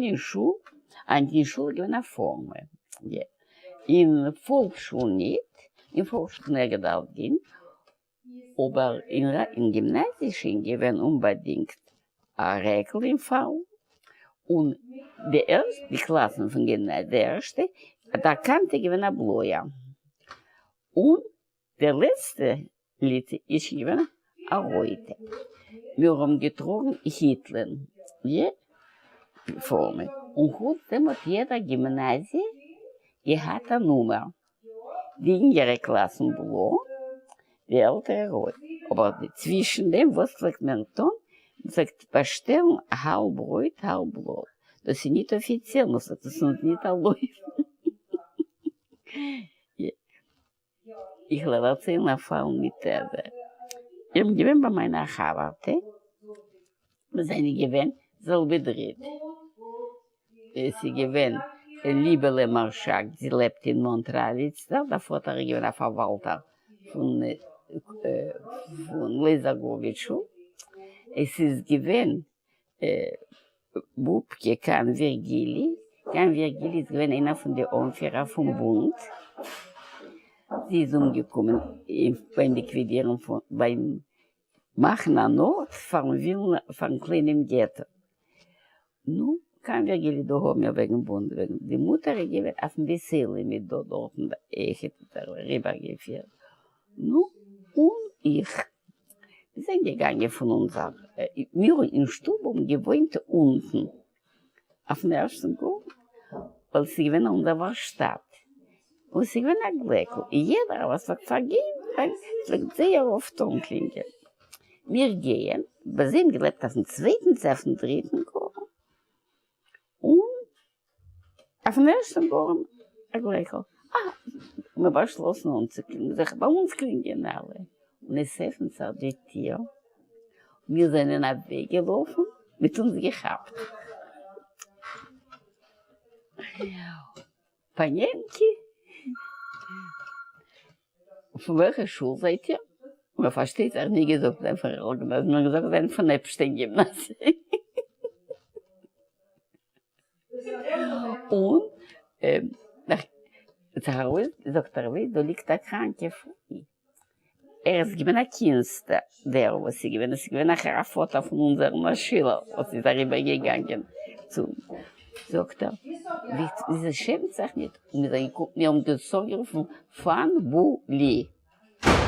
אין שול, היינט אין שול איז געווען א פארמע, אין פאלקשול ניט, אין פאלקשול האט מען געדארפט גיין, אבער אין גימנאזיע איז שוין געווען אומבאדינגט א רעקל אין פאל, און די ערשטע די קלאסן פון גימנאזיע די ערשטע דער קאנט איז געווען א בלויער, און די לעצטע ליטע איז שוין געווען א רויטע. מיר האבן געטראגן היטלען, יע, פארמע, און חוץ דעם האט יעדע גימנאזיע געהאט א נומער, די אינגערע קלאסן בלוי, די עלטערע רויט. אבער צווישן דעם וואס פלעגט מען טון? מען פלעגט באשטעלן האלב רויט האלב בלוי, דאס איז ניט אפיציעל, מען פלעגט עס אונז ניט ערלויבן. איך וועל דערציילן א פאל מיט איך בין געווען ביי מיינע א חבר'טע, מיר זענען געווען זעלבע דריט, עס איז געווען ליבעלע מארשאק, זי לעבט אין מאנטרעאל איצטער, דער פאטער איז געווען א פארוואלטער פון לייזער גורוויטש שול, עס איז געווען בובקע קיין ווירגילי, קיין ווירגילי איז געווען איינער פון די אנפירער פון בונד, זי איז אומגעקומען ביים ליקווידירן פון ביים מאכן אן ארט פארן ווילנער פארן קליינעם געטא. נו, קיין ווירגילי דא האבן מיר וועגן בונד וועגן די מוטער איז געווען אויפן בית עולם איז דא דארטן אויכעט אריבערגעפירט, נו, און איך. מיר זענען געגאנגען פון אונזער, מיר אין שטוב האבן געוואוינט אונטן אויפן ערשטן גארטן, ווייל ס'איז געווען אונזער ווארשטאט, און ס'איז געווען א גלעקל, און יעדער וואס פלעגט פארגיין פלעגט זייער אפט אנקלינגען. מיר גייען, זיי האבן געלעבט אויפן צווייטן צו אויפן דריטן גארטן, און אויפן ערשטן גארן א גלעקל, אה! מ'האט באשלאסן אנצוקלינגען זיך, ביי אונז קלינגען אלע, און עס עפנט זיך די טיר, מיר זענען אוועקגעלאפן, מ'האט אונז געכאפט. פאניענקי, פון וועלכע שול זייט איר? מיר פארשטייט זיך נישט געזאגט זיין פון רעאל גימנאזיע, מיר געזאגט זיין פון עפשטיין גימנאזיע. און זיך ארויס זאגט ער ווי דא ליגט א קראנקע פרוי, ער איז געווען א קינסטלער דער וואס איז געווען, עס איז געווען נאכער א פאטער פון אונזערן א שילער וואס איז אריבער געגאנגען צו, זאגט ער ווי זי שעמט זיך ניט, און מיר זענען געקומען מיר האבן דאס אנגערופן פאן בו לי,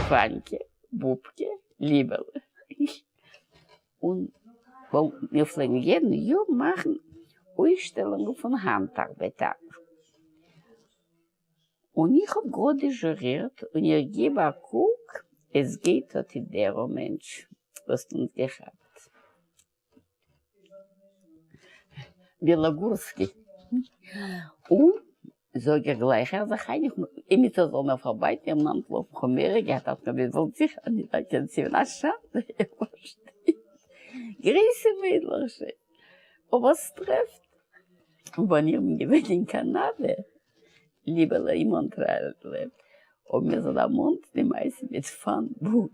פאנקע, בובקע, ליבעלע. און מיר פלעגן יעדן יאר מאכן אויסשטעלונגען פון האנט-ארבעט. און איך האב גראד דיזשורירט און איך גיב א קוק, עס גייט אט דער מענטש וואס האט אונז געכאפט. בעלאגורסקי. און זאג איך גלייך הער זיך איין, עמיצער זאל מיר פארבייטן איך בין אנטלאפן, כ'האב מורא געהאט אז מען וואלט זיכער נישט דערקענט ס'איז געווען א שאנדע, איר פארשטייט, גרויסע מיידלעך שוין, אבער ס'טרעפט, און ווען איך בין געווען אין קאנאדע, ליבעלע אין מאנטרעאל האבן מיר זיך דערמאנט די מעשה מיט פאן בון.